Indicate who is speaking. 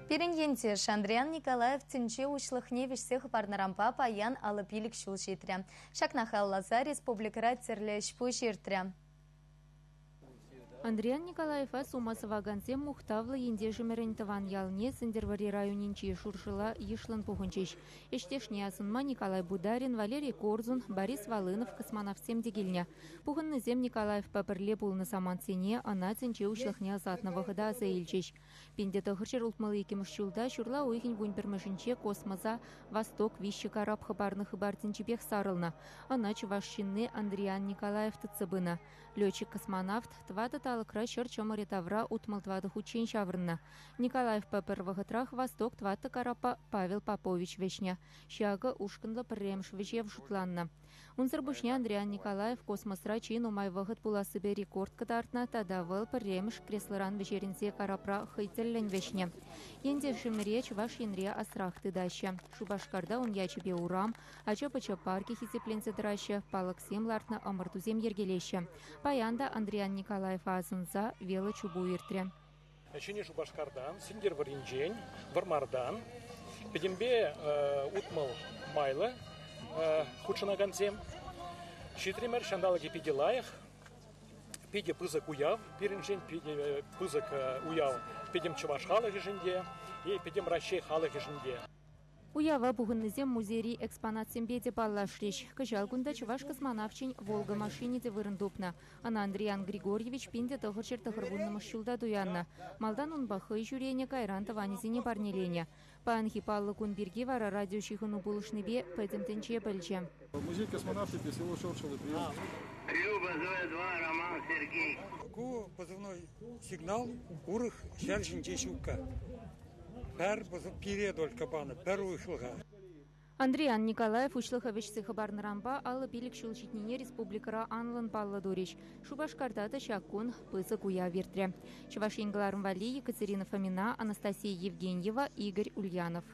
Speaker 1: Пирӗн ентеш Андриян Николаев тӗнче уҫлӑхне вӗҫсе хӑпарнӑранпа паян 55 ҫул ҫитрӗ. Ҫакна халалласа республикӑра тӗрлӗ ӗҫ-пуҫ иртрӗ.
Speaker 2: Андриян Николаева сума сӑвакансем мухтавлӑ ентешӗмӗрӗн тӑван ялне Сӗнтӗрвӑрри районӗнчи Шуршӑла йышлӑн пухӑнчӗҫ. Ӗҫтешне асӑнма Николай Бударин, Валерий Корзун, Борис Волынов космонавтсем те килнӗ. Пухӑннисем Николаевпа пӗрле пулнӑ самантсене, ӑна тӗнче уҫлӑхне ӑсатнӑ вӑхӑта аса илчӗҫ. 1962 ҫулта ҫурла уйӑхӗн 11-мӗшӗнче космоса «Восток» виҫҫӗ карап хӑпарнӑ хыпар тӗнчипех сарӑлнӑ. Ӑна чӑваш ҫынни Андриян Николаев тытса пынӑ. Летчик-космонавт тӑватӑ талӑкра ҫӗр чӑмӑрӗ тавра 64 хутчен ҫаврӑннӑ. Николаевпа пӗр вӑхӑтрах «Восток» тӑваттӑ караппа Павел Попович вӗҫнӗ. Ҫакӑ ушкӑнлӑ пӗрремӗш вӗҫев шутланнӑ. Унсӑр пуҫне Андриян Николаев космосра чи нумай вӑхӑт пулассипе рекорд кӑтартнӑ тата вӑл пӗрремӗш креслӑран вӗҫерӗнсе карапра хӑй тӗллӗн вӗҫнӗ. Ентешӗмӗре Чӑваш Енре асрах тытаҫҫӗ. Шупашкарта ун ячӗпе урам, ача-пӑча паркӗ хисепленсе тӑраҫҫӗ, палӑксем лартнӑ ӑмӑртусем йӗркелеҫҫӗ. Паян та Андриян Николаева асӑнса велочупу иртрӗ.
Speaker 3: Ҫӗнӗ Шупашкартан, Сӗнтӗрвӑрринчен, Вӑрмартан пӗтӗмпе 60 майлӑ хутшӑнакансем ҫитрӗмӗр. Ҫанталӑкӗ питӗ лайӑх, питӗ пысӑк уяв пирӗншӗн, питӗ пысӑк уяв пӗтӗм чӑваш халӑхӗшӗн те, пӗтӗм Раҫҫей халӑхӗшӗн те.
Speaker 2: Уява пухӑннисем музейри экспонатсемпе те паллашрӗҫ. Кӑҫал кунта чӑваш космонавчӗн «Волга» машини те вырӑн тупнӑ. Ӑна Андриян Григорьевич 1990-мӗш ҫулта туяннӑ. Малтан унпа хӑй ҫӳренӗ, кайран тӑванӗсене парнеленӗ. Паянхи паллӑ кун пирки вара радиоҫыхӑну пулӑшнипе пӗтӗм тӗнче пӗлчӗ.
Speaker 4: Музей космонавтики село Шоршелы прием.
Speaker 5: Люба, Зоя 2, Роман, Сергей.
Speaker 6: Ку позывной сигнал урӑх ҫӗр ҫинче ҫукка. Пӗр пире только панӑ, пӗр уйӑхлӑха.
Speaker 2: Андриян Николаев уҫлӑха вӗҫсе хӑпарнӑранпа 55 ҫул ҫитнине республикӑра анлӑн паллӑ турӗҫ. Шупашкарта та ҫак кун пысӑк уяв иртрӗ. Чӑваш Ен кӑларӑм валли Екатерина Фомина, Анастасия Евгеньева, Игорь Ульянов.